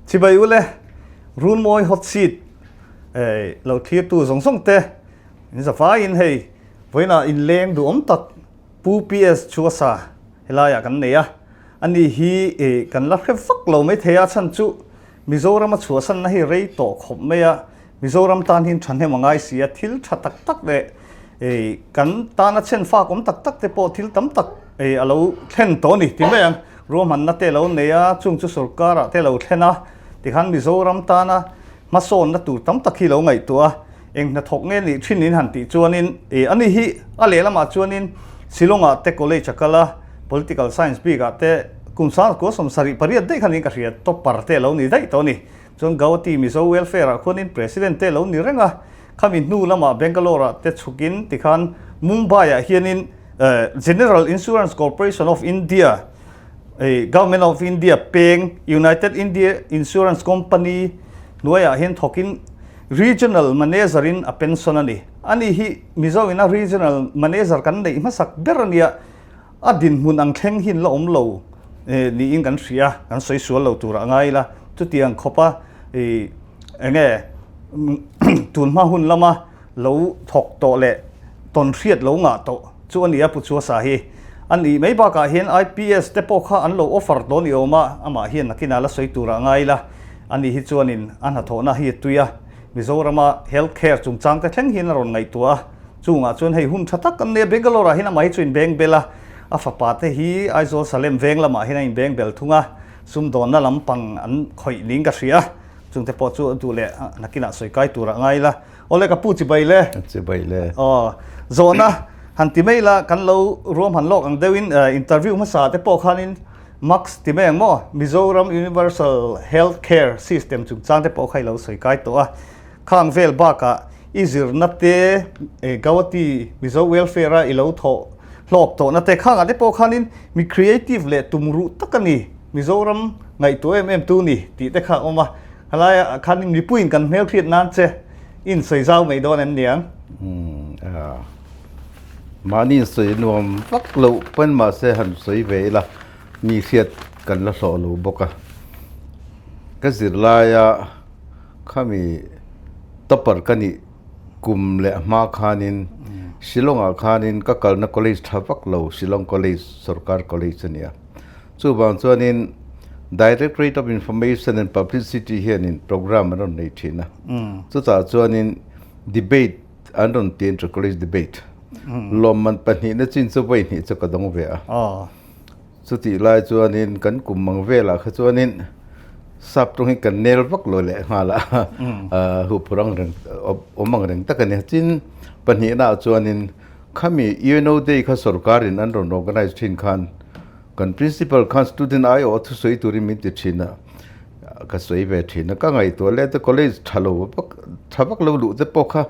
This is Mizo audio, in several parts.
Chibai ule, Runmawi hot seat lo thlirtu zawng zawng te in zavaiin hei vawiinah inleng duhawm tak Pu PS Chuasa helaiah kan nei a, ani hi kan la hre vak lo maithei a, chhan chu Mizoram a chhuahsanna hi rei tawh khawp mai a, Mizoram tan hian thahnem a ngai si a, thil tha tak tak leh kan tana chhen fak awm tak tak te pawh thil tam tak a lo thlen tawh a ni ti mai ang. Ruahmanna te lo nei a, chung chu sorkarah te lo thlen a, tikhan Mizoram tana hmasawnna tur tam tak hi lo ngaihtuah a, eng hnathawk nge nih thin in han tih chuanin ani hi a lehlamah chuanin Shillong-ah te college a kal a, Political Science bikah te kum sangkua 78 daih khan in ka hria, topper te lo ni daih tawh a ni. Chuan Gauhati Mizo Welfare ah khuanin President te lo ni reng a, khami hnu lamah Bangalore ah te chhukin tikhan Mumbai ah hianin General Insurance Corporation of India, Government of India peng United India Insurance Company hnuaiah hian thawkin Regional Manager in a pension a ni. Ani hi Mizo ina Regional Manager kan neih hmasak ber a nia. A dinhmun ang thleng hi an la awm lo niin kan hria, kan sawi sual lo turah ngai ila, chutiang khawpa ih eng nge tunhma hun lama lo thawk tawh leh tawn hriat lo ngah tawh chu a ni a Pu Chuasa hi. A nih mai bakah hian IPS te pawh kha an lo offer tawh ni awm a, amah hian nakinah la sawi turah ngai ila, ani hi chuanin a hnathawhna hi a tui a, Mizorama health care chungchang te thleng hian a rawn ngaihtuah a. Chungah chuan hei hun tha tak an nei a, Bangalore ah hian amah hi chu inbeng bel a, a fapa te hi Aizawl Salem veng lamah hian a inbeng bel thung a, sumdawnna lampang an khawih ning ka hria, chungte pawh chu a duh leh nakinah sawi kai turah ngai ila. Awle ka pu chibai le. Chibai le. Aw, zawhna han ti mai ila kan lo ruam han lawk ang deuhin interview hmasa te pawh khanin Max ti mai ang maw, Mizoram Universal Health Care System chungchang te pawh kha i lo sawi kai tawh a. Khang vel bakah i zirna te, Gauhati Mizo Welfare a i lo thawh hlawk tawhna te khangah te pawh khanin mi creative leh tumruh tak a ni, Mizoram ngaihtuah em em tu ni tih te kha a awm a. Helaiah khanin mipuiin kan hmelhriat nan che i insawi zau mai dawn em niang? Umm a, mahni insawi nuam vak loh pawn mahse han sawi ve ila mi hriat kan la hlawh lo bawk a. Ka zirlaia. Khami topper ka nih kum leh hma khanin Shillong-ah khanin ka kalna college tha vak lo Shillong College, sorkar college a nia. Chuvang chuanin Directorate of Information and Publicity hianin programme an rawn nei thin a. Chutah chuanin debate an rawn ti inter college debate. Lawmman pahnihna chin chu vawi hnih chu ka dawng ve a. Chutih lai chuanin kan kum mang velah kha chuanin sap tawng hi kan nel vak lo leh nghal a, huphurh ang reng awm ang reng tak a ni. Tin, pahnihnaah chuanin khami UNO Day kha sorkarin an rawn organise thin khan kan principal khan student aiawh a thusawi turin min ti thin a, ka sawi ve thin a. Ka ngaihtuah leh te college tha lo vak tha vak lo luh te pawh kha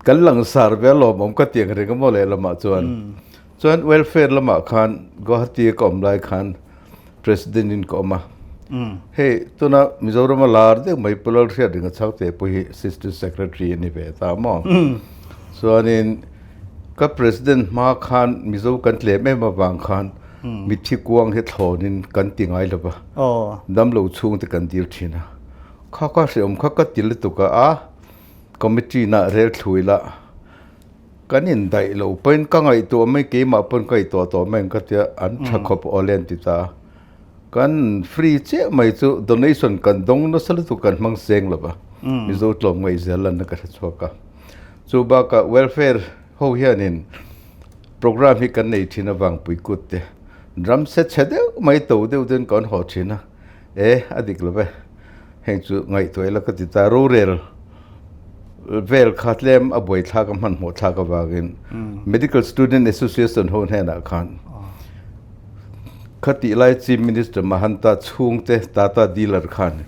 kan langsar ve alawm awm ka ti ang reng a maw lehlamah chuan. Chuan welfare lamah khan Guwahati a ka awm lai khan President in ka awm a. Hei tuna Mizoram a lar deuh mai Pu Lalhriat ringa chhangte pawh hi Assistant Secretary a ni ve ta maw. Chuanin ka President hma khan Mizo kan tlem em avang khan mitthi kuang hi thlawnin kan ti ngai lo va. Damlo chhungte kan dil thin a. Kha ka hreawm kha ka ti lutuk a, a committee na rel thlui la. Kan indaih lo pawhin ka ngaihtuah mai, keimah pawn ka ngaihtuah tawh mai ang ka tia, an tha khawp aw le an ti ta a. Kan free chiah mai chu donation kan dawng nasa lutuk kan hmang seng lo va, Mizo tlawm ngaihzel lanna ka hre chhuak a. Chu bakah welfare ho hianin programme hi kan nei thin avang puikut te drum set chhe deuh mai to deuh ten kan haw thin a, e a dik lo ve. Heng chu ngaihtuah ila ka ti ta, rorel vel kha tlem a buai thlak a hmanhmawh thlak avangin Medical Student Association ho hnenah khan khatih lai Chief Minister Mahanta chhungte Tata dealer khan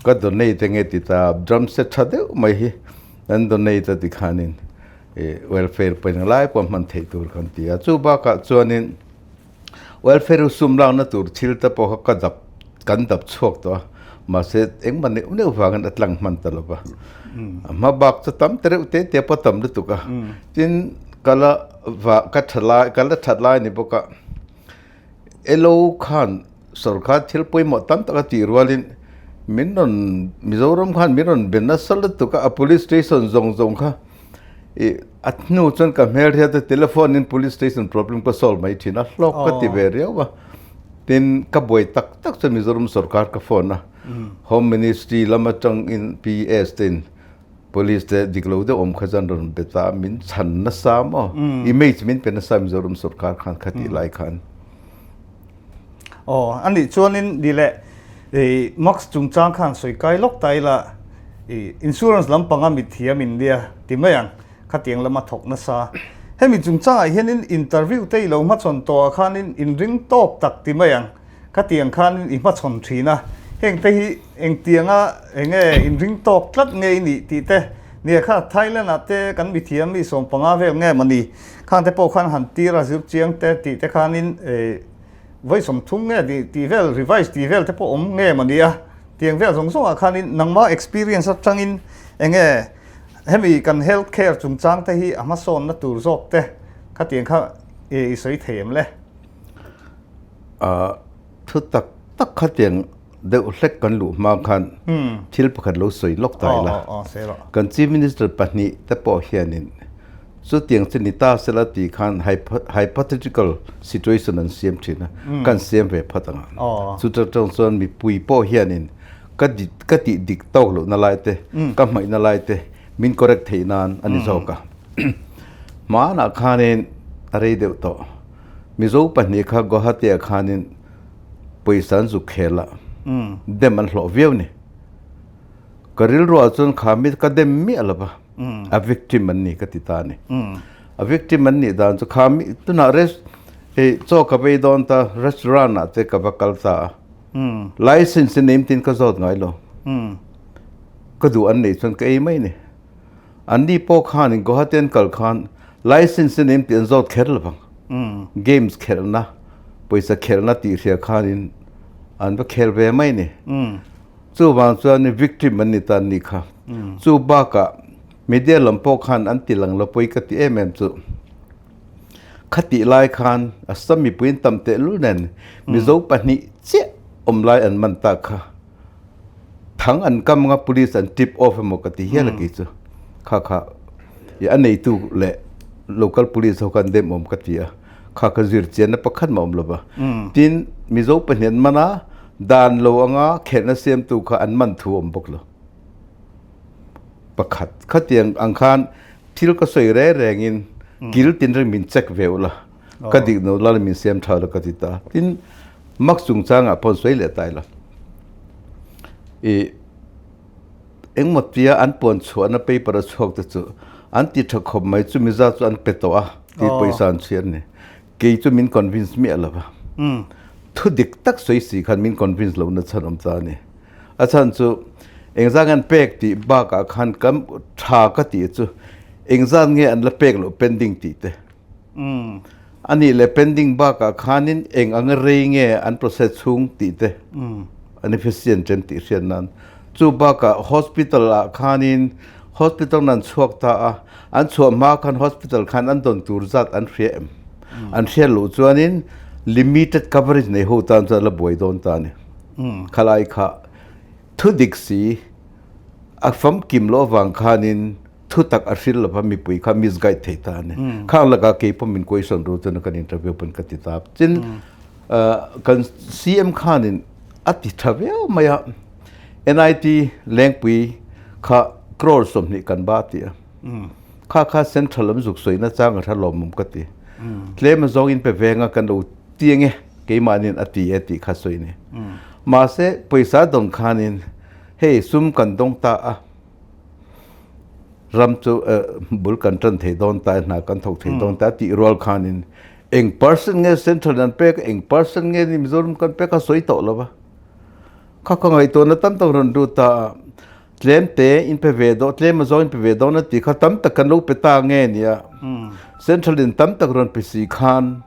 ka donate enge ti ta, drum set tha deuh mai hi an donate a ti khanin welfare pawhin lai pawh hman theih tur kan ti a. Chu bakah chuanin Welfare sum lakna tur thil te pawh kha ka dap kan dap chhuak tawh a, mahse engmah neuh neuh vangin a tlang hman ta lo va. A hma bak chu tam ta reuh te te pawh tam lutuk a. Tin, ka la va ka tha lai ka la that lai ni bawk a, elo khan sorkar thil pawimawh tam tak a tih rualin Min rawn Mizoram khan min rawn be nasa lutuk a, a police station zawng zawng kha ih a hnu chuan ka hmel hriat a telephone in police station problem ka solve mai thin a, hlawk ka ti ve riau a. Tin, ka buai tak tak chuan Mizoram sorkar ka phone a, Home Ministry lam atang in PS te in Police te dik lo deuh awm kha chuan rawn be ta a, min chhan nasa maw, image min pe nasa Mizoram sorkar khan kha tih lai khan. Aw, a nih chuanin ni leh i mask chungchang khan sawi kai lawk ta ila i insurance lampanga mithiam in nia ti mai ang, khatiang lama thawk nasa. Hemi chungchangah hianin interview te i lo hmachhawn tawhah khanin inring tawk tak ti mai ang, khatiang khanin i hmachhawn thin a, heng te hi engtianga enge inring tawk tlat nge i nih tih te nia kha Thailand ah te kan mithiam mi 15 vel nge mawni Khang te pawh khan han tir a zir chiang te tih te khanin vawi 30 nge tih tih vel revise tih vel te pawh awm nge maw nia tiang vel zawng zawngah khanin nangma experience atangin enge hemi kan health care chungchang te hi a hmasawnna tur zawk te khatiang kha i sawi thei em le? Thu tak tak khatiang deuh hlek kan luh hma khan thil pakhat lo sawi lawk ta ila. Kan Chief Minister pahnih te pawh hianin chutiang chu ni ta sela tih khan hypothetical situation an siam thin a, kan siam ve phat ang a. Chuta tang chuan mipui pawh hianin ka ka tih dik tawk lohna lai te, ka hmaihna lai te min correct theih nan a ni zawk a. Hmanah khanin a rei deuh tawh. Mizo pahnih kha Guwahati ah khanin pawisa an zuk khel a, dem an hlawh viau ni. Ka rilruah chuan kha mi ka dem miah lo va, a victim an ni ka ti ta a ni. A victim an nih dan chu kha mi tunah rest hei chaw ka vei dawn ta restaurant ah te ka va kal ta a, license in engtin ka zawt ngai lo, ka duh an neih chuan ka ei mai ni. Anni pawh khanin Guwahati an kal khan license in tih an zawt kher lo vang. Games khelhna, pawisa khelhna tih hria khanin an va khel ve mai ni. Chuvang chuan victim an ni ta an nih kha. Chu bakah media lam pawh khan an ti lang lo pawi ka ti em em chu. Khatih lai khan Assam mipui an tam tehlul nen Mizo pahnih chiah awm lai an man ta kha. Thang an kam anga police an tip off emaw ka ti hial a kei chu. Kha kha i a neitu leh local police ho khan dem awm ka ti a. Kha kha zir chianna pakhat mah awm lo va. Tin, Mizo pahnih an man a, dan lo anga khelhna siamtu kha an man thu awm bawk lo. Pakhat khatiang ang khan thil ka sawi reng rengin kil tin reng min check ve ula. Ka dik no lal min siam tha lo ka ti ta. Tin, mak chungchangah pawh sawi leh ta ila. I engmaw tia an puan chhuahna paper a chhuak te chu an ti tha khawp mai chumi zat chu an pe tawh a ti pawisa an chhiar ni. Kei chu min convince miah lo va. Thu dik tak sawi si khan min convince lohna chhan awm ta a ni. A chhan chu engzat nge an pek tih bakah khan kan tha ka tih chu engzat nge an la pek loh pending tih te. A nih leh pending bakah khanin eng anga rei nge an process chhung tih te an efficient ṭem tih hriat nan. Chu bakah hospital ah khanin hospital an chhuak ta a, an chhuah hma khan hospital khan an dawn tur zat an hria em? An hriat loh chuanin limited coverage nei ho tan chuan a la buai dawn ta a ni. Khalai kha thu dik si a famkim loh avang khanin Thu tak a hril lova mipui kha misguide thei ta a ni. Khang lakah kei pawh min question ru chuan kan interview pawn ka ti ta. Tin, kan CM khanin a ti tha viau mai a, NIT Lengpui kha crore 20 kan ba ti a. Kha kha central lam zuk sawi na chang a tha lawmawm ka ti. Tlem a zawng in pe venga kan lo ti ange keimahnin a ti e tih kha sawi ni. Mahse pawisa dawn khanin hei sum kan dawng ta a. Ram chu bul kan tan thei dawn ta e, hna kan thawk thei dawn ta tih rual khanin eng percent nge central an pek, eng percent nge ni Mizoram kan pek a sawi tawh lo va. Kha ka ngaihtuahna tam tak rawn lut ta a, tlem te in pe ve dawn, tlem a zawng in pe ve dawn a tih kha tam tak kan lo pe ta nge nia. Central in tam tak rawn pe si khan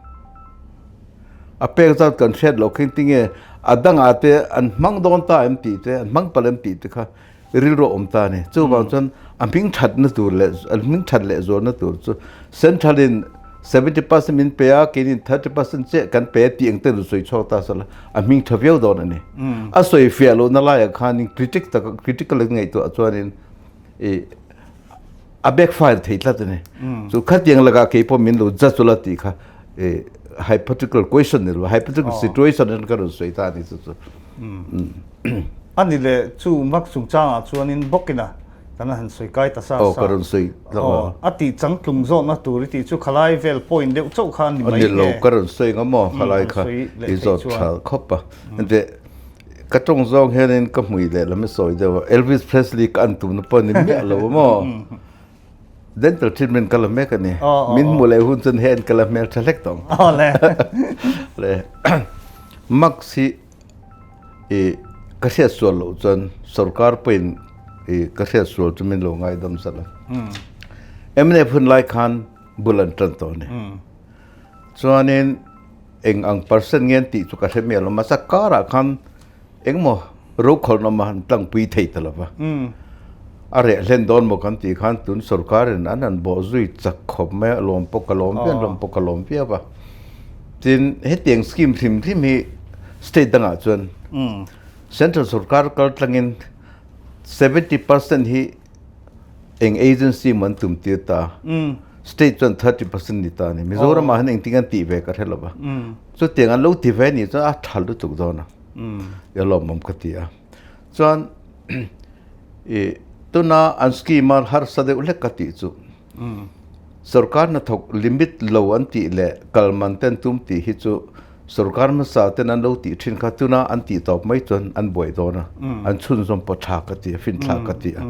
a pek zat kan hriat loh khin tinge a dangah te an hmang dawn ta em tih te, an hmang palh em tih te kha rilru a awm ta a ni. Chuvang chuan a hming thatna tur leh a hming that leh zualna tur chu Central in 70% min pe a, keinin 30% chiah kan pe tih ang te rawn sawi chhuak ta sela, a hming tha viau dawn a ni. A sawi fiah lohna laiah khanin critic taka critical ngaihtuah chuanin i a backfire thei tlat a ni. Chu khatiang lakah kei pawh min lo judge ula tih kha i hypothetical question ni lo, hypothetical situation in ka rawn sawi ta a ni chu chu. A ni le, chu mak chungchangah chuanin bawkin a kan han sawi kai ta sa sa. Ka rawn sawi hlauh a. A tih changtlung zawhna tur i tih chu khalai vel point deuh chauh kha a ni mai nge? A ni lo, ka rawn sawi ngam maw khalai kha i zawt tha khawp a. Engteh, ka tawng zawng hianin ka hmui leh lam i sawi deuh a, Elvis Presley ka an tumna pawh a ni miah lo a maw? Dental treatment ka la mek a ni. Min hmuh leh hun chuan hei an ka la hmel tha hlek tawh ang. Le Max hi I ka hriat sual loh chuan sorkar pawhin i ka hriat sual chu min lo ngaidam zat a. Mnf hun lai khan bul an tan tawh a ni. Chuanin eng ang percent nge an tih chu ka hre miah lo mahse karah khan engmaw rokhawlhna awm a han tlangpui thei ta lo va. A reh hlen dawn maw kan tih khan tun sorkarin an han bawh zui chak khawp mai a, lawm pawh ka lawm viau, lawm pawh ka lawm viau a. Tin, hetiang scheme hrim hrim hi state dangah chuan central sorkar kal tlangin 70% hi eng agency maw an tum tir ta, state chuan 30% ni ta a ni. Mizoramah hian engtin an tih ve ka hre lo va. Chutiang an lo ti ve anih chuan a tha lutuk dawn a, i lawmawm ka ti a. Chuan i tuna an scheme a harsa deuh hlek ka tih chu sorkar hnathawk limit lo an tih leh kal man ten tum tih hi chu sorkar hmasa ten an lo tih thin kha tuna an tih tawp mai chuan an buai dawn a, an chhunzawm pawh tha ka ti a, finthlak ka ti a.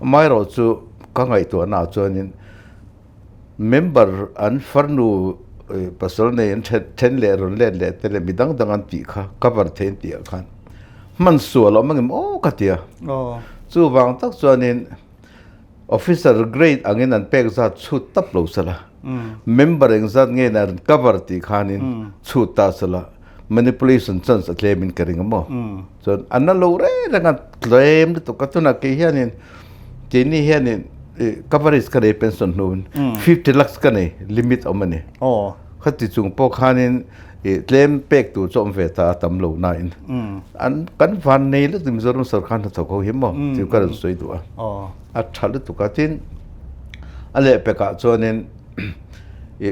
Amaherawhchu ka ngaihtuahna ah chuanin Member an farnu pasal nei an then leh rawn let leh te leh mi dang dang an tih kha cover thei an tih ah khan hman sual a awm angem aw ka ti a. Chuvang tak chuanin officer grade angin an pek zat chhut tap lo sela, member engzat nge an cover tih khanin chhut ta sela manipulation chance a tlem in ka ring a maw. Chuan an la lo reng reng a tlem lutuk a tunah kei hianin keini hianin coverage ka nei pension hnuin 50 lakhs ka nei limit awm a ni. Khati chung pawh khanin tlem pek tur chu awm ve ta a tam lo nain an kan van nei lutuk Mizoram sarkar hnathawk ho hi maw chu ka rawn sawi duh a a tha lutuk a tin a lehpekah chuanin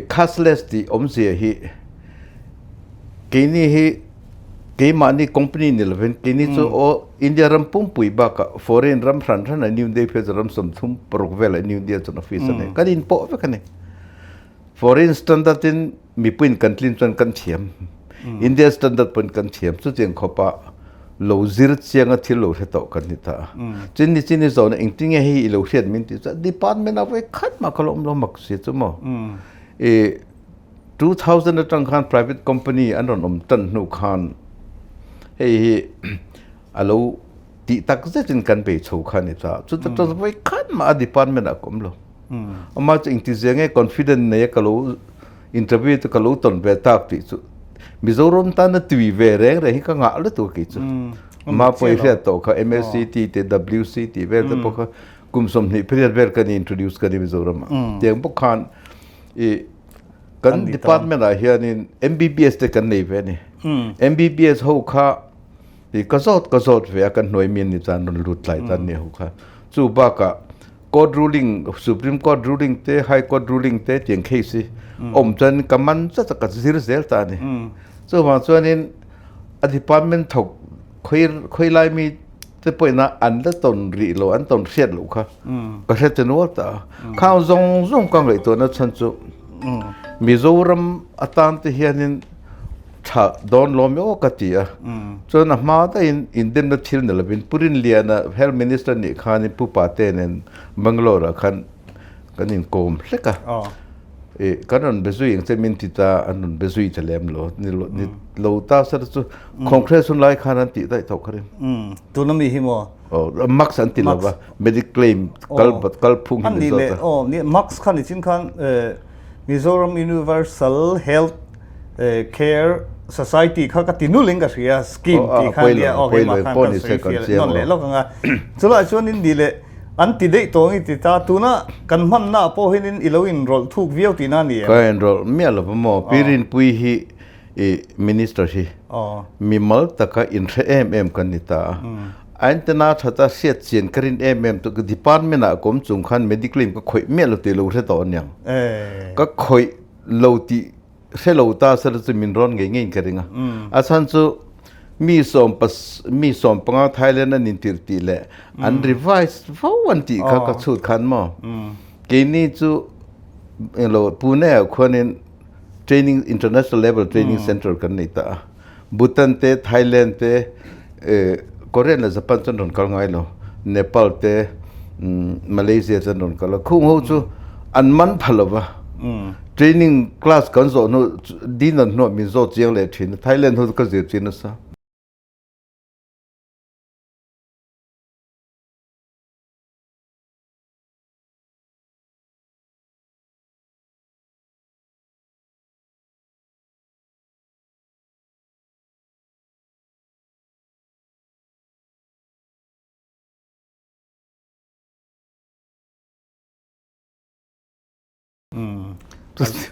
cashless tih awmzia hi Keini hi keimahni company ni lovin keini chu aw India ram pumpui bakah foreign ram hran hran a New Delhi phei chu ram 36 velah New India chuan office a nei. Kan inpawh vek a ni. Foreign standard in mipuiin kan tlin chuan kan thiam. India standard pawhin kan thiam. Chutiang khawpa lo zir chianga thil lo hre tawh kan ni ta a. Chin ni chin i zawhna engtin nge hei i lo hriat min tih chuan department ah vawi khat mah kha lo awm lo mak si chu maw. I 2000 atang khan private company an rawn awm tan hnu khan hei hi a lo tih tak zetin kan bei chho kha ni ta chuta ta voi khat mah a department ah ka awm lo ama chu engti zia nge confident nei a ka lo interview te ka lo tawn ve tak tih chu Mizoram tana tui ve reng reng hi ka ngah lutuk a kei chu ama pawh i hriat tawh kha MSCT te WC tih vel te pawh kha kum 20 pariat vel kan introduce ka ni Mizoram ah tiang bawk khan I kan department ah hianin MBBS te kan nei ve a ni. MBBS ho kha i ka zawt ka zawt ve a kan hnuai mi an ni chuan rawn lut tlai tan ni ho kha. Chu bakah court ruling Supreme Court ruling te High Court ruling te tiang case hi awm chuan ka man zat a ka zir zel ta a ni. Chuvang chuanin a department thawk khawi khawi lai mi te pawhin a an la tawn rih lo an tawn hriat loh kha ka hre ta nual ta a khang zawng zawng ka ngaihtuahna chhan chu Mizoram atan te hianin tha dawn lawm aw ka ti a chuan a hma daihin indemna thil ni lovin Pu Rinliana Health Minister nih khanin Pu Pate nen Bangalore ah khan kan inkawm hlek a I kan rawn be zui ang che min ti ta an rawn be zui ta lem lo ni lo ni lo ta sar chu Congress hun lai khan an tih daih tawh kha rin. Tuna mi hi maw? Oh Max an ti lo va mediclaim kal kal phung hi ni zawt a. Oh ni Max khan nichin khan Mizoram Universal Health Care Society kha ka ti nul in ka hria scheme tih khan nia oh keimah khan kan sawi fiah leh nawn leh lawk ang a. Chulaiah chuan in ni leh. An ti daih tawh ang i ti ta. Tuna kan hmanna ah pawh hianin i lo inrawlh thuk viau tihna a ni em? Ka inrawlh miah lo va maw? Pi Rinpuii hi i Minister hi mimal taka inhre em em kan ni ta a. A intena thata hriat chian ka rin em em chu department ah ka awm chung khan mediclaim ka khawih miah lo tih lo hre tawh aniang. Ka khawih lo tih hre lo ta sela chu min rawn ngei ngeiin ka ring a. A chhan chu mi sawm pas mi sawm panga Thailand an intirh tih leh an revise fo an tih kha ka chhut khan maw. Keini chu englo Pune ah khuanin training international level training center kan nei ta a. Bhutan te Thailand te Korean leh Japan chu an rawn kal ngai lo. Nepal te Malaysia te an rawn kal a. Khung ho chu an man pha lo va. Training class kan zawh hnu dinner hnuah min zawt chiang leh thin a. Thailand ho chu ka zir chiang nasa.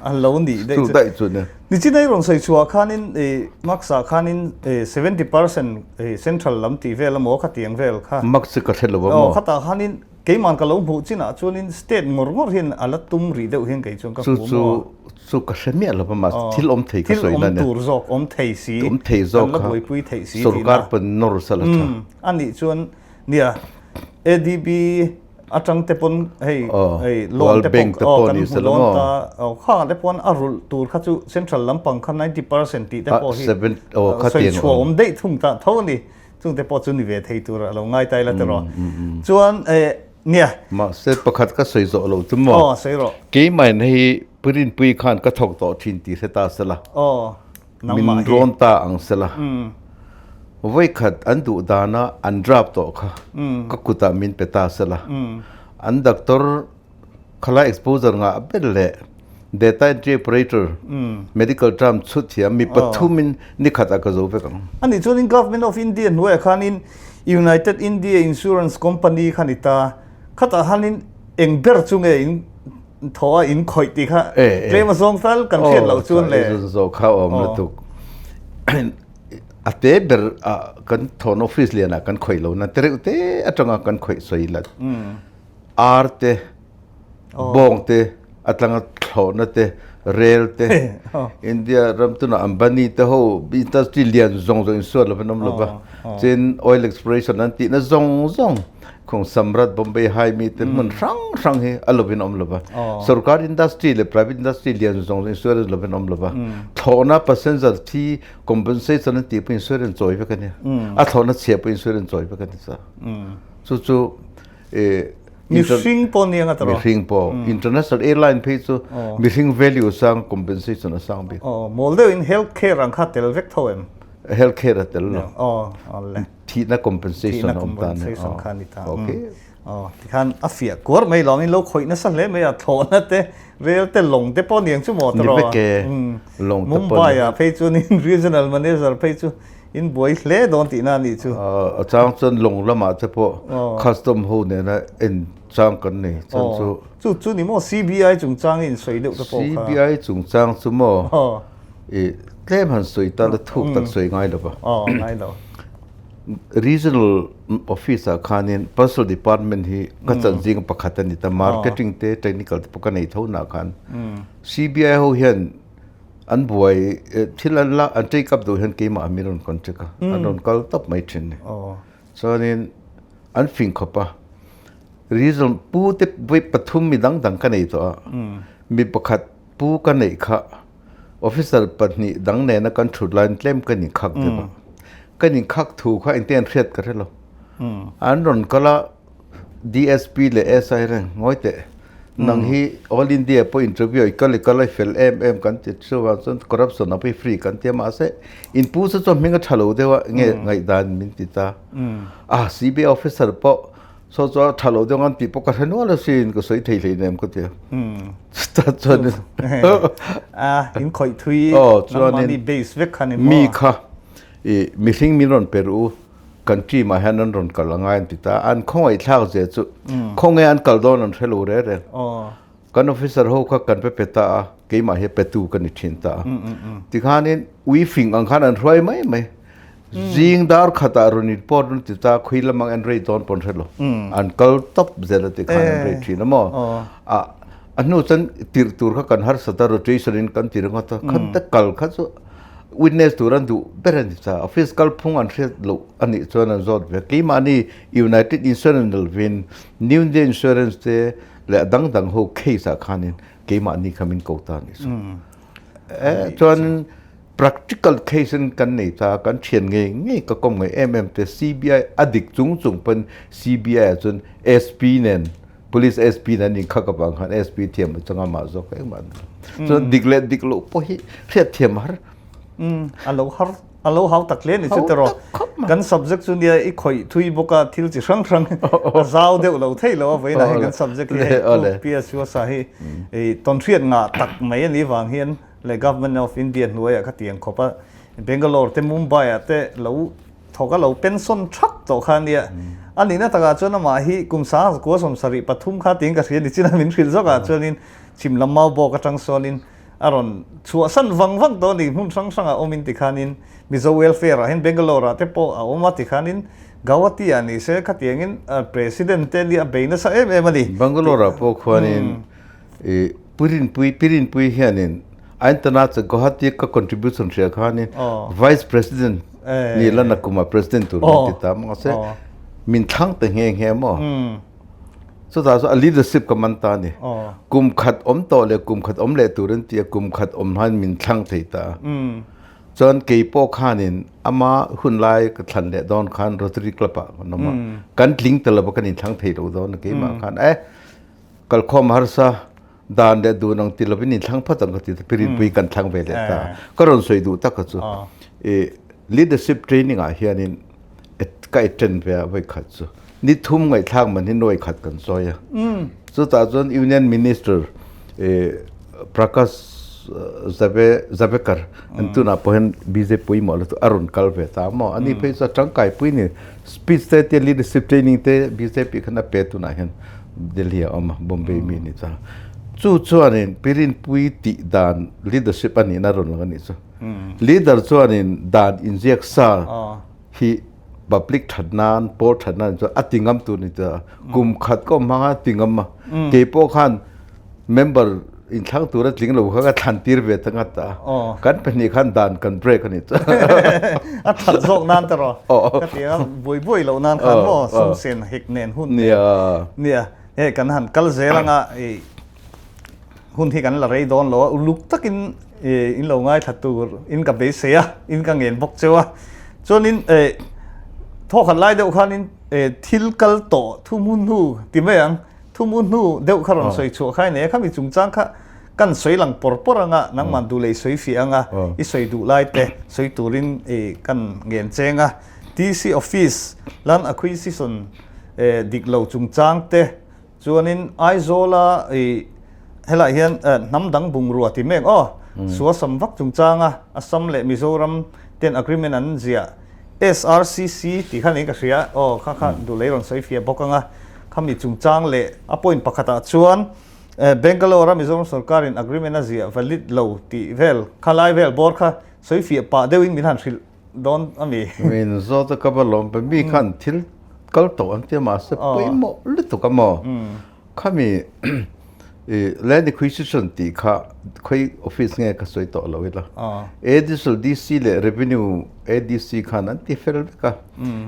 An lo nih daih chu. Daih chu nia. Nichin ei rawn sawi chhuah khanin i marks ah khanin 70% central lam tih vel emaw khatiang vel kha. Marks chu ka hre lo a maw? Aw khatah khanin keiman ka lo hmuh chinah chuanin state ngawr ngawr hian a la tum rih deuh hian kei chuan ka hmu maw? Chu chu Chu ka hre miah lo va mahse thil awm thei ka sawi na nia. Thil awm tur zawk awm thei si. Awm thei zawk kha. Kan la buaipui theih si tihna. Sorkar pawn nawr sal a tha. A nih chuan nia ADB atang te pawn hei hei loan te pawh kan hmu dawn ta khangah te pawn a rulh tur kha chu central lampang kha 90% tih te pawh hi sawi chhuah awm daih thung ta tho a ni. Chung te pawh chu ni ve thei tur a lo ngai ta ila tiraw. Chuan Nia. Mahse pakhat ka sawi zawh lo chu maw? Aw, sawi rawh. Keimah hei Purinpui khan ka thawk tawh thin tih hre ta sela. Aw, nangmah hi. Min rawn ta ang sela. Vawikhat an duh dana an draft tawh kha ka kutah min pe ta sela. An doctor khalai exposure ngah ber leh data entry operator, medical term chhut thiam mi pathumin nikhat ah ka zo vek ang. Ani chuanin Government of India hnuaiah khanin United India Insurance Company kha ni ta, khatah khanin eng ber chu nge in thaw a in khawih tih kha tlem a zawng tal kan hriat loh chuan le. Aw, zawh kha awm lutuk. A te ber ah kan thawn office lianah kan khawih lo na, tereuh te atanga kan khawih sawi lat. Ar te, bawng te, a tlanga thlawhna te, rel te, India ram tunah Ambani te ho industry lian zawng zawng insuat lovin awm lova, chin oil exploration an tihna zawng zawng khung Samrat Bombay High mi te hmun hrang hrang hi a lovin awm lova, sorkar industry leh private industry lian zawng zawng insurance lovin awm lova, thlawhna passenger thi compensation an tih pawh insurance chawi vek a nia, a thlawhna chhia pawh insurance chawi vek a ni sa. Chu chu Mihring pawh nia nga tawh. Mihring pawh. International airline phei chu mihring value sang compensation a sang bik. Aw, mawl deuhin health care ang kha tel vek tho em? Health care a tel lo. Aw, awle. Thihna compensation a awm ta. Thihna compensation kha ni ta. Okay. Aw, tikhan a fiah kuar mai lo, in lo khawih nasa hle mai a, thlawhna te, rel te, lawng te pawh niang chu maw tawh. Ni vek e, lawng te pawh. Mumbai ah phei chuan in regional manager phei chu In buai hle dawn tihna a nih chu. A chang chuan lawng lamah te pawh custom ho nena en chang kan nei chuan chu. Chu chu ni maw CBI chungchang i insawi deuh te pawh kha. CBI chungchang chu maw i tlem han sawi tan a thuk tak sawi ngai lo va. Aw ngai lo. Regional office ah khanin personal department hi ka chan zing pakhat a ni ta marketing te technical te pawh ka nei tho nah khan CBI ho hian An buai thil an la an take up duh hian keimah min rawn contact a, an rawn kal tawp mai thin ni. Chuanin an fing khawp a, reason pu te vawi pathum mi dang dang ka nei tawh a, mi pakhat pu ka neih kha officer pahnih dang nena kan thut laiin tlem ka inkhak deuh a, ka inkhak thu kha engtin an hriat ka hre lo. An rawn kal a. DSP leh SI reng ngawi teh. Nang hi All India pawh interview i kal i kal a i fel em em kan ti chuvang chuan corruption ah pawh i free kan ti a mahse in pu chu chuan hming a tha lo deuh a nge ngaihdan min ti ta. A CBI officer pawh saw chu a tha lo deuh ang tih pawh ka hre nual asin ka sawi thei hleinem ka ti a. Chutah chuan A in khawih thui nangmahni base vek kha ni maw? Mi kha i mihring min rawn pe ru. Kan team ah hian an rawn kal a ngai an ti ta a, an khawngaihthlak zia chu khawnge an kal dawn an hre lo reng reng. Kan officer ho kha kan pe pe ta a, keimah hi petu ka ni thin ta a. Tikhanin ui fing ang khan an hruai mai mai. Zing dar khatah rawn in pawt rawn ti ta, khui lam ang en rei dawn pawn hre lo. An kal tawp zel a tikhan an rei thin a maw. A hnu chuan tirh tur kha kan harsat a, rotation in kan ti ringawt a, khan te kal kha chu witness tur an duh ber a ni ta. Office kalphung an hriat loh a nih chuan an zawt ve. Keimahni United Insurance lovin New India Insurance te leh a dang dang ho case ah khanin keimahni kha min ko ta a nih chu. Chuan practical case in kan nei ta, kan thian ngei ngei ka kawm ngei em em te CBI a dik chung chung pawn CBI ah chuan SP nen Police SP nen an inkhak avang khan SP thiam a changa mah zawk engmah an ni. Chuan dik leh dik loh pawh hi hriat thiam a har. A lo har a lo hau tak hle ni chu tiraw. Kan subject chu nia i khawih thui bawk a thil chi hrang hrang a zau deuh lo thei lo a vawiinah hian kan subject hi hei Pu PS Huasa hi tawnhriat ngah tak mai a nih vang hian leh Government of India hnuaiah kha tiang khawp a Bangalore te Mumbai ah te lo Thawk a lo pension thak tawh kha ania. A nihna takah chuan amah hi kum sangkua 73 kha tiin ka hria ni chin a min hrilh zawkah chuanin chhim lam mau bawk atang sawnin a rawn chhuahsan vang vang tawh a ni. Hmun hrang hrangah awmin tikhanin Mizo Welfare ah hian Bangalore ah te pawh a awm a tikhanin Gauhati ah ni se khatiangin President te nia a bei nasa em em a ni. Bangalore ah pawh khuanin I Pirinpui Pirinpui hianin a intana chu Guwahati ka contribution hria khanin Vice President ni la na kuma President tur min ti ta mahse min thlang ta nghe nghe maw chutah chuan a leadership ka man ta ni kum khat awm tawh leh kum khat awm leh tur an ti a kum khat awm han min thlang thei ta chuan kei pawh khanin ama hun lai ka thlan leh dawn khan Rotary Club ah kan awm a kan tling ta lova kan inthlang thei lo dawn a keimah khan e Kalkhawm harsa dan leh dun ang ti lovin in thlang phat ang ka ti pirinpui kan thlang ve leh ta. Ka rawn sawi duh tak chu i leadership training ah hianin ka attend ve a voi khat chu ni thum ngaihthlak man hi nuai khat kan sawi a. Chutah chuan Union Minister Prakash Javadekar an tunah pawh hian BJP pawimawh lutuk a rawn kal ve ta maw. Ani phei chu a tangkai pui ni. Speech te te leadership training te BJP khan a pe tunah hian Delhi a awm a, Bombay mi ni chuan. Chu chuanin Pirinpui tih dan leadership a nihna rawn lang a nih chu. Leader chuanin dan inziak sa hi public that nan, pawl that nan chuan a ti ngam tur ni ta. Kum khat ka awm hmang a ti ngam a. Kei pawh khan member inthlang tura tling lo kha ka thlan tir ve ta ngat a. Kan pahnih khan dan kan break a ni chu. A that zawk nan ta rawh. Ka ti a, buai buai loh nan khan maw sum sen hek nen hun nen. Nia, hei kan han kal zel anga i hun hi kan la rei dawn lo a, uluk takin in lo ngaithla tur in ka beisei a, in ka ngen bawk cheu a. Chuanin thawkhat lai deuh khanin thil kal tawh thuhmun hnu ti mai ang. Thumu hnu deuh kha rawn sawi chhuah kha i nei a, khami chungchang kha kan sawi lang pawr pawr anga nangman duh leh i sawi fiah anga i sawi duh lai te sawi turin i kan ngen cheng a. TC Office lan acquisition dik lo chungchang te chuanin Aizawla i helaiah hian hnam dang bungrua ti mek aw suasam vak chungchanga Assam leh Mizoram ten agreement an ziah SRCC tih kha niin ka hria aw kha kha duh lei rawn sawi fiah bawk anga khami chungchang leh a point pakhatah chuan Bangalore a Mizoram sorkarin agreement a ziah valid lo tih vel kha lai vel bawr kha sawi fiah pah deuhin min han hrilh dawn a mi. Min zawt a ka va lawm pe mi khan thil kal tawh an tia mahse pawimawh lutuk a maw. Khami i land acquisition tih kha khawi office nge ka sawi tawh lo ila. Additional DC leh Revenue ADC khan an ti fel vek a.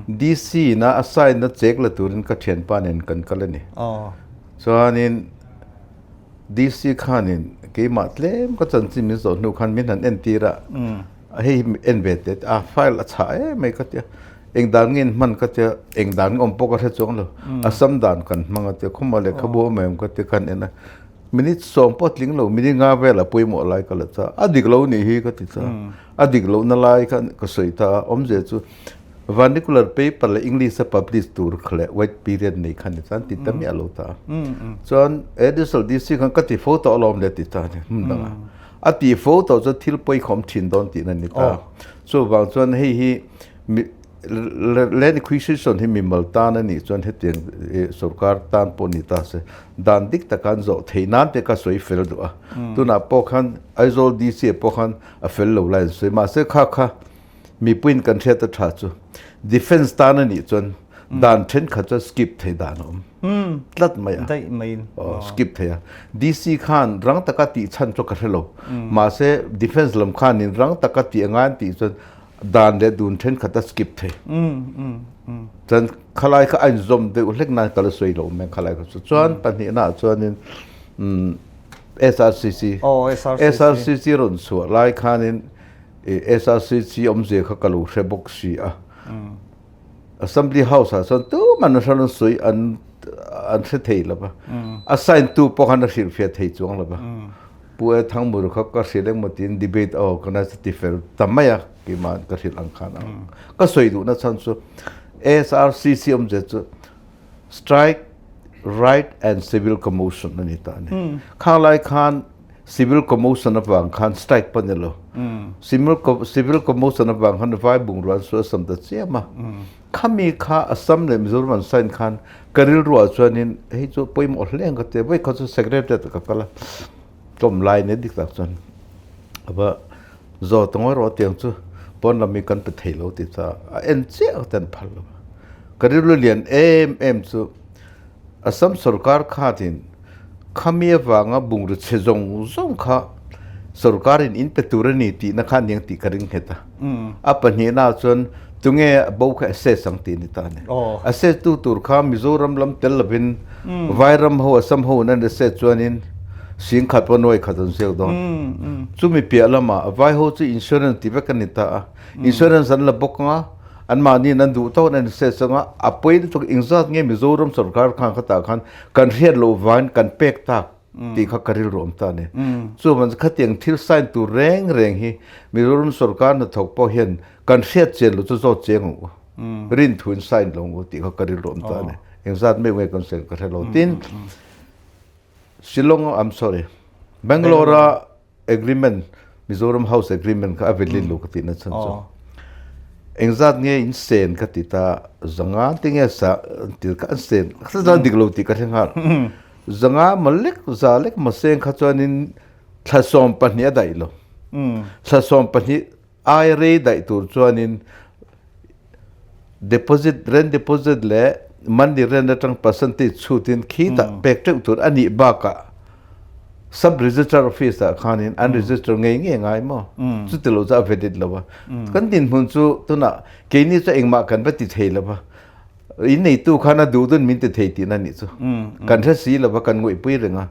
DC ina a sign na check la turin ka thianpa nen kan kal a ni. Chuanin DC khanin keimah tlem ka chanchin min zawh hnu khan min han entir a. Hei hi en ve teh a file a chhah em mai ka tia. Eng dan nge in hman ka tia eng dan nge awm pawh ka hre chuang lo. A sam dan kan hmang a tia khawmah lehkhabu a awm em ka tia khan en a. Minute sawm pawh tling lo minute nga vel a pawimawh lai ka la cha. A dik lo nih hi ka ti cha. A dik lohna lai kha ka sawi ta a awmzia chu vernacular paper leh English a publish tur kha leh wait period nei kha ni chuan ti ta miah lo ta a. Chuan additional DC khan ka ti fo tawh alawm le ti ta a ni hmun dangah. A ti fo tawh chuan thil pawikhawm thin dawn tihna a ni ta. Chuvang chuan hei hi. Land acquisition hi mimal tan a nih chuan hetiang sorkar tan pawh ni ta se dan dik taka an zawh theih nan te ka sawi fel duh a. Tunah pawh khan Aizawl DC ah pawh khan a fel lo lai an sawi. Mahse kha kha mipuiin kan hriat a tha chu defence tan a nih chuan dan thenkhat chuan skip theih dan a awm tlat mai a. Daih maiin. Aw skip thei a. DC khan rang taka tih chhan chu ka hre lo. Mahse defence lam khanin rang taka tih a ngai an tih chuan dan leh dun thenkhat a skip thei. Chuan khalai kha a inzawm deuh hlek nan ka la sawi lo mai khalai kha chu. Chuan pahnihnaah chuanin SRCC. Aw SRCC. SRCC rawn chhuah lai khanin SRCC awmzia kha ka lo hre bawk si a. Assembly House ah chuan tuman an hran an sawi an an hre thei lo va. A sign tu pawh khan a hrilhfiah thei chuang lo va. Pu E Thangmur kha ka hrilh engmaw tiin debate a organize a ti fel ta mai a, keimah ka hrilh ang khan ang. Ka sawi duhna chhan chu SRCC awmzia chu Strike, Right and Civil Commotion a ni ta a ni. Khang lai khan Civil commotion avang khan strike pawh a ni lo. Civil civil commotion avang khan vai bungrua an sual sam ta chiam a. Khami kha Assam leh Mizoram an sign khan ka rilruah chuanin hei chu pawimawh hle ang ka ti a. Vawi khat chu secretariat ah ka kal a, ka awm lai nia dik tak chuan a va zawt ngawi rawh tiang chu pawn lam hi kan pe thei lo ti ta a en chiah te an phal lo. Ka rilru lian em em chu Assam sorkar khatin Khami avanga bungraw chhe zawng zawng kha sorkarin in pe tur a ni tihna kha aniang tih ka ring nghet a. A pahnihna chuan tunge a bo kha assess ang tih a ni ta a ni. Assess tu tur kha Mizoram lam tel lovin Vairam ho Assam ho in an assess chuanin singkhat pawh nuai khat an ziak dawn. Chumi piah lamah vai ho chu insurance tih vek a ni ta a. Insurance an la bawk ang a, anmahniin an duh tawk in an assess ang a, a pawi lutuk engzat nge Mizoram sorkar khan khatah khan Kan hriat loh vain kan pek tak tih kha ka rilru awm ta a ni. Chuvan khatiang thil sign tur reng reng hi Mizoram sorkar hnathawk pawh hian kan hriat chian loh chu zawt chiang ang u. Rin thuin sign lo ang u tih kha ka rilru awm ta a ni. Engzat meuh nge kan sawi ka hre lo. Tin, Shillong, I'm sorry, Bangalore-a Agreement, Mizoram House Agreement kha a valid lo ka tihna chhan chu. Engzat nge in sen ka ti ta, zanga te nge sa til kha an sen, kha zan dik lo tih ka hre nghal. Zanga ma lek za lek ma seng kha chuanin thla 12 a daih lo. Thla 12 Ai rei daih tur chuanin deposit, rent deposit leh monthly rent atang percentage chhutin khitah pek teuh tur a nih bakah sub registrar office ah khanin an register ngei ngei ngai maw? Chuti lo chu a valid lo a. Kan dinhmun chu tunah keini chu engmah kan va ti thei lo va. In neitu khan a duh dun min ti thei tihna nih chu. Kan hre si lova kan ngawihpui reng a.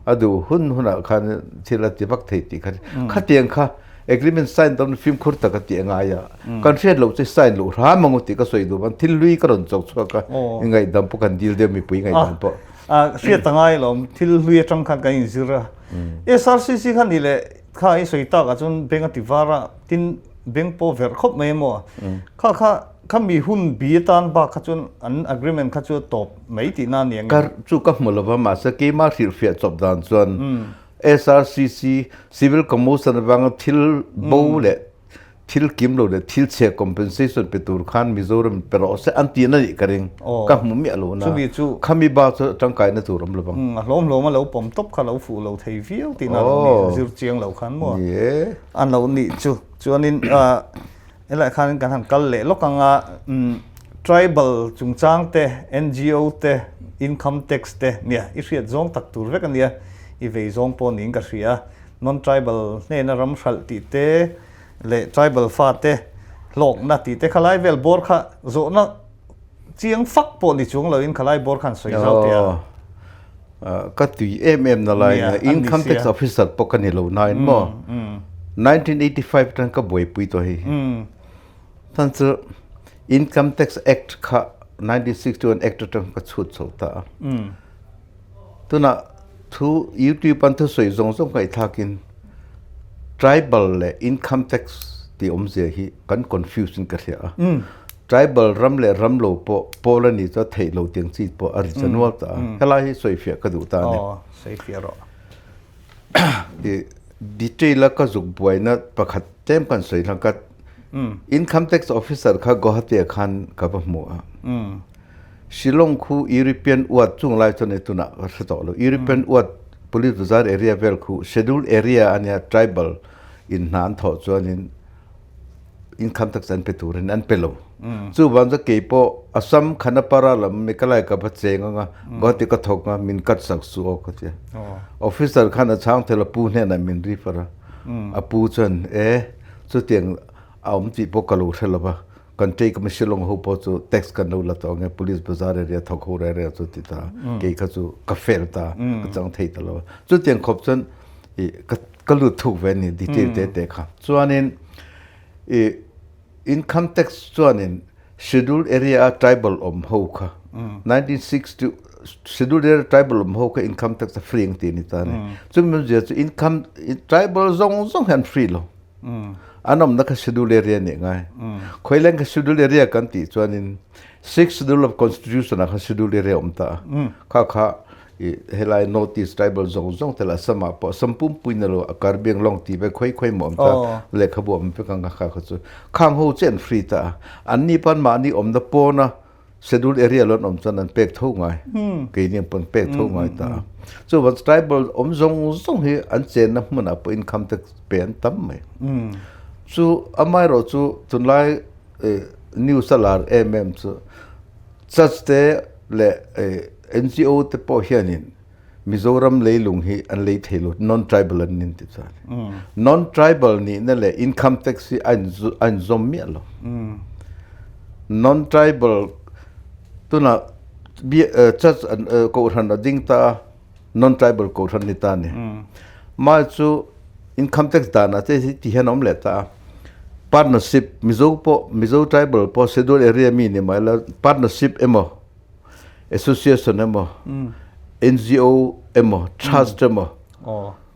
A duh hun hunah khan thil a ti vak thei tih kha. Khatiang kha agreement sign dawn fimkhur tak a tih a ngai a. Kan hriat loh chu sign loh hram ang u tih ka sawi duh vang thil hlui ka rawn chawk chhuak a. Ngaihdam pawh kan dil deuh mipui ngaihdam pawh. Hriat a ngai lawm thil hlui atang khan kan inzir a. SRCC kha nih leh kha i sawi takah chuan beng a ti var a tin beng pawh verh khawp mai emaw. Kha kha Khami hun bi atan bak kha chuan an agreement kha chu a tawp mai tihna a ni ang em? Ka chu ka hmu lova mahse keimah hrilhfiah chawp dan chuan SRCC Civil Commotion avanga thil bo leh thil kim lo leh thil chhia compensation pe tur khan Mizoram pe rawh se an tihna nih ka ring. Ka hmu miah lo na. Khami bak chu tangkaina tur awm lovang. A hlawm hlawm a lo pawm tawp kha lo fuh lo thei viau tihna a lo ni. Zir chiang lo khan maw? An lo nih chu. Chuanin Helaiah khan kan han kal leh lawk ang a, tribal chungchang te, NGO te, income tax te nia i hriat zawng tak tur vek a nia, i vei zawng pawh niin ka hria. Non-tribal hnena ram hralh tih te leh tribal fate hlawkna tih te khalai vel bawr kha zawhna Chiang fak pawh ni chung loin khalai bawr khan sawi zau teh a. Ka tui em em na lai nia Income Tax Officer pawh ka ni lo nain maw 1985 atang ka buaipui tawh hei hi. Chuan chu Income Tax Act kha 1961 Act atang ka chhut chho ta a. Tunah thu YouTube an thusawi zawng zawng ngaihthlakin Tribal leh Income Tax tih awmzia hi kan confuse in ka hria a. Tribal ram leh ram lo pawh pawl a ni chu a theih lo tiang chi pawh a ri cha nual ta a. Helai hi sawifiah ka duh ta a ni. Aw, sawifiah rawh. I detail a ka zuk buaina pakhat tlem kan sawi hlang ka. Income tax officer kha Guwahati ah khan ka va hmu a. Shillong khu European uat chung lai chuan tunah ka hre tawh lo. European uat Police Bazar area vel khu scheduled area ania tribal in hna an thawh chuanin income tax an pe turin an pe lo. Chu vang chu kei pawh Assam Khanapara lam Meghalaya ka va cheng anga Guwahati ka thawk anga min cut sak su aw ka tia. Officer khan a chhang thei lo pu hnenah min refer a. A pu chuan e chutiang a awm tih pawh ka lo hre lo va, kan ṭei ka Shillong ho pawh chu tax kan lo la tawh ang e, police bazar area thawk ho reng reng chu ti ta, kei kha chu ka fail ta, ka chang thei ta lo. Chutiang khawp chuan i ka ka lut thuk ve a ni detail te te kha. Chuanin i income tax chuanin Scheduled area a tribal awm ho kha 1960 Scheduled area tribal awm ho kha income tax a free ang ti a ni ta a ni. Chumi awmzia chu income tribal zawng zawng hi an free lo. An awmna kha scheduled area nih ngai. Khawileng kha scheduled area kan tih chuanin Sixth Schedule of Constitution ah khan scheduled area awm ta a. Kha kha i helai North East tribal zawng zawng te lah Assam ah pawh Assam pumpui na lo a Karbi Anglong tih ve khawi khawi maw awm ta lehkhabu awm vek ang kha kha chu khang ho chu an free ta a. Anni pawn mahni awmna pawna scheduled area lo an awm chuan an pek tho ngai. Keini ang pawn pek tho ngai ta a. Chuvang tribal awm zawng zawng hi an chenna hmunah pawh income tax pe an tam mai. Chu amaherawh chu tunlai news a lar em em chu Church te leh NGO te pawh hianin Mizoram leilung hi an lei thei lo, non-tribal an nin ti chuan. Non-tribal nihna leh income tax hi a inzawm miah lo. Non-tribal tunah church kohhran a ding ta a, non-tribal kohhran ni ta a ni. Mah chu income tax danah te hi ti hian a awm leh ta a. Partnership Mizo pawh Mizo tribal pawh schedule area mi ni mai la partnership emaw association emaw NGO emaw trust emaw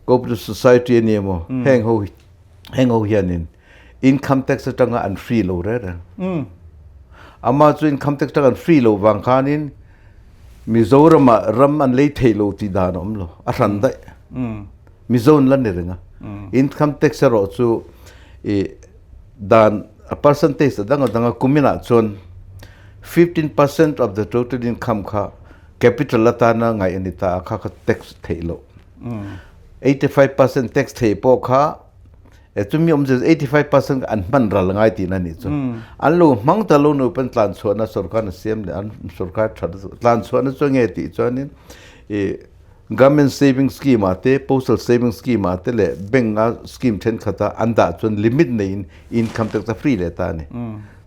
cooperative society ani emaw heng ho heng ho hianin income tax atanga an free lo reng reng. Ama chu income tax atanga an free lo vang khanin Mizorama ram an lei thei lo tih dan a awm lo a hran daih. Mizo an la ni reng a. Income tax erawh chu i dan a percentage a dang a dang a kuminah chuan 15% of the total income kha capital atana ngaih a ni ta a kha kha tax theih loh. 85% tax theih pawh kha e chumi awm chu 85% an hman ral ngai tihna a nih chu. An lo hmang ta lo nupan tlan chhuahna sorkar a siam leh an sorkar that tlan chhuahna chu nge tih chuanin i Government saving scheme ah te, postal saving scheme ah te leh bank a scheme thenkhat ah an dah chuan limit neiin income tax a free leh ta a ni.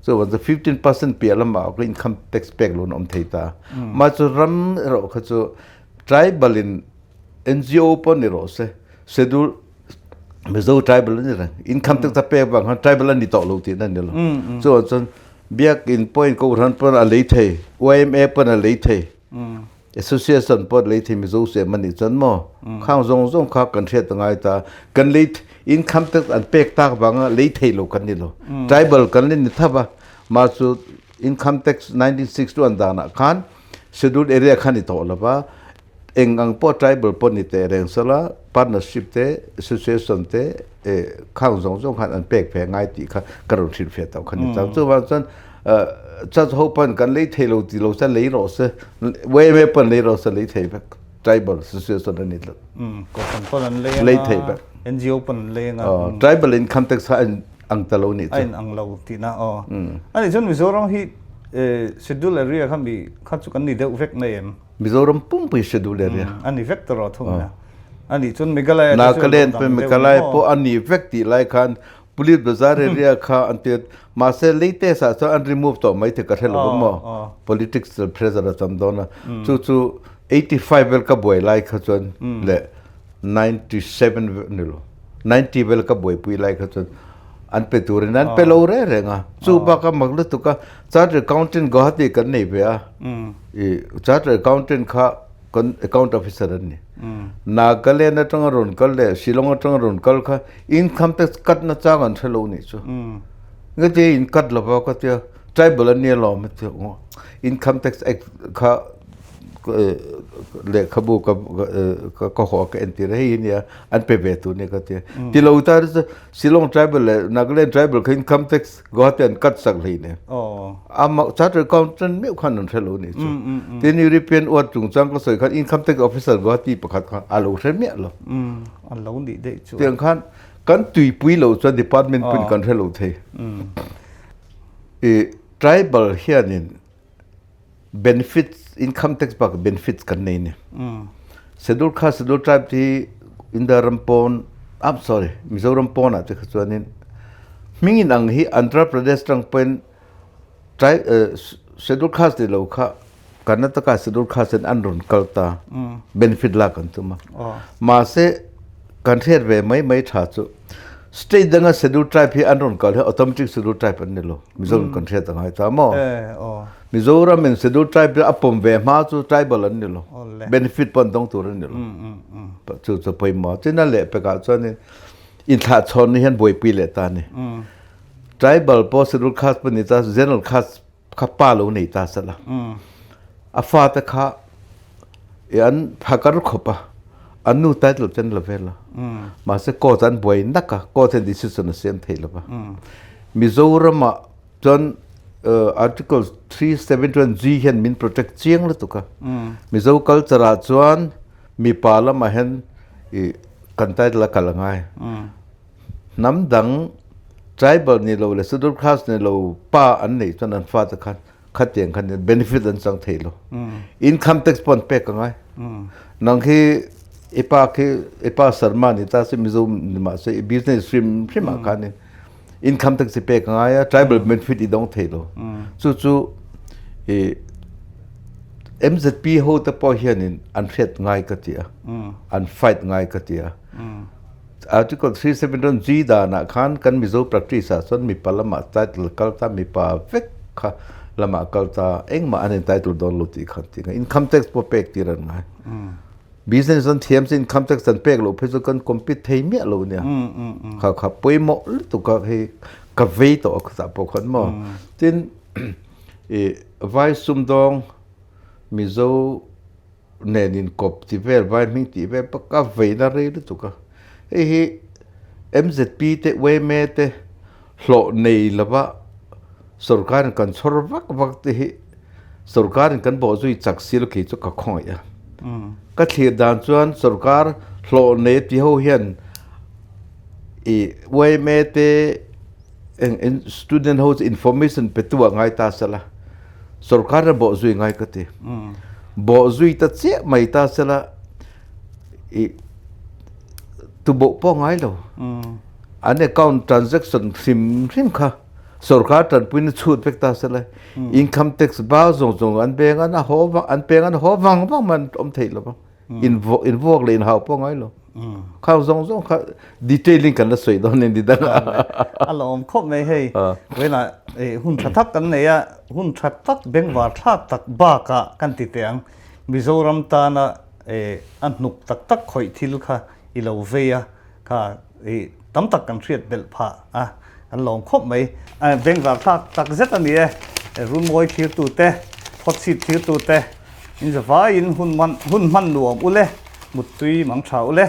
Chuvan chu 15% piah lamah ka income tax pek lo an awm thei ta. Mah chu ram erawh kha chu tribal in NGO pawh ni rawh se, schedule Mizo tribal an ni reng. Income tax a pek vang khan tribal an ni tawh lo tihna a ni lo. Chuan chuan biakin pawhin kohhran pawn a lei thei, YMA pawn a lei thei. Association pawh lei thei Mizo sem a nih chuan maw khang zawng zawng kha kan hriat a ngai ta. Kan lei income tax an pek tak vanga lei thei lo kan ni lo. Tribal kan la ni thap a. Mah chu income tax 1961 danah khan scheduled area kha ni tawh lo va. Eng ang pawh tribal pawh ni teh reng sela partnership te association te khang zawng zawng khan an pek ve ngai tih kha ka rawn hrilhfiah tawh kha ni. Chuvang chuan Church ho pawn kan lei thei lo ti lo se lei rawh se YMA pawn lei rawh se lei thei vek tribal association a ni tlat. Kohhran pawn an lei lei thei vek. NGO pawn an lei anga. Tribal in context kha a ang ta lo nih chu. A in ang lo tihna aw. Ani chuan Mizoram hi schedule area kha mi kha chu kan ni deuh vek nei em? Mizoram pumpui schedule area. A ni vek ta rawh thung nia. Ani chuan Meghalaya Nagaland Meghalaya pawh a ni vek tih lai khan Police Bazar area kha an ti mahse latest ah chuan an remove tawh mai te ka hre lo maw politics pressure a tam dawn a chu chu 85 vel ka buai lai kha chuan leh 97 ni lo 90 vel ka buaipui lai kha chuan an pe turin an pe lo reng reng a chu bak a mak lutuk a chartered accountant Guwahati kan nei ve a i chartered accountant kha kan account officer an ni. Nagaland atanga rawn kal leh Shillong atanga rawn kal kha income tax cut na chang an hre lo nih chu. Nga te in cut lova ka tia tribal an ni alawm a tia. Income tax act kha Lehkhabu ka ka haw ka entir a, hei hi nia an pe ve tur nia ka ti a. Ti lo ta chu Shillong tribal leh Nagaland tribal kha income tax Guwahati an cut sak hlei nen. A mak chartered accountant meuh khan an hre lo nih chu. Tin European uat chungchang ka sawi khan income tax officer Guwahati pakhat khan a lo hre miah lo. An lo nih daih chu. Tiang khan kan tuipui lo chuan department pawhin kan hre lo thei. I tribal hianin Benefits, income tax bak benefits kan nei ni. Schedule kha schedule tribe hi India ram pawn, I'm sorry, Mizoram pawn ah te kha chuanin hming in ang hi Andhra Pradesh tang pawhin tribe schedule caste ni lo kha Karnataka schedule caste in an rawn kal ta benefit lak an tum a. Mahse kan hriat ve mai mai tha chu state danga schedule tribe hi an rawn kal hi automatic schedule tribe an ni lo. Mizoram kan hriat a ngai ta maw? Mizoram in schedule tribe a pawm ve hma chu tribal an ni lo. Benefit pawh an dawng tur an ni lo. Chu chu pawimawh. Tin a leh pekah chuanin inthlahchhawn ni hian buaipui leh ta a ni. Tribal pawh schedule caste pawh ni ta general caste kha pa lo nei ta sela. A fate kha i an phakar khawp a, an nu title ten la vel a. Mahse court an buai nak a, court hian decision a siam thei lo va. Mizoramah chuan Article 371 G hian min protect chiang lutuk a. Mizo culture ah chuan mipa lamah hian i kan title a kal a ngai. Hnam dang tribal ni lo leh scheduled caste ni lo pa an neih chuan an fate khan khatiang khan benefit an chang thei lo. Income tax pawh an pek a ngai. Nang khi i pa khi i pa Sarma ni ta se Mizo ni mah se i business hrim hrim ah khan in income tax i pek a ngai a tribal benefit i dong thei lo. Chu chu i MZP ho te pawh hianin an hriat ngai ka ti a. An fight ngai ka ti a. Article 371 G danah khan kan Mizo practice ah chuan mipa lamah title kal ta mipa vek kha lamah kal ta engmah an entitle dawn lo tih kha an ti ngai. Income tax pawh pek tir an ngai. Business an thiam chu income tax an pek loh phei chu kan compete thei miah lo nia. Kha kha pawimawh lutuk a hei ka vei tawh a khutah pawh khan maw. Tin i vai sumdawng Mizo nen inkawp ti vel vai hming tih vel pawh ka veina rei lutuk a, hei hi MZP te yma te hlawh nei lova sorkarin kan chhawr vak vak te hi sorkarin kan bawhzui chak si lo khi chu ka khawngaih a, ka thlir dan chuan sorkar hlawh nei ti ho hian ih yma te eng eng student ho chu information pe tu ah ngai ta sela sorkar a bawh zui ngai ka ti bawh zui ta chiah mai ta sela i tu bawh pawh ngai lo an account transaction hrim hrim kha sorkar tanpuina chhut vek ta sela income tax ba zawng zawng an peng an a haw vang an peng an haw vang vang man awm thei lo vang in vuak leh in hau pawh ngai lo khang zawng zawng kha detailing kan la sawi dawn in didang a lawm khawp mai hei vena hun tha tak kan nei a hun tha tak bengvar thlak tak baka kan ti teh ang Mizoram tana a hnuk tak tak khawih thil kha i lo vei a kha i tam tak kan hriat belh phah a kan lawm khawp mai bengvar thlak tak zet a ni e runmawi thlirtu te phawtchhip thlirtu te In zavaiin hun hman nuam ule, muttui mang tha ule.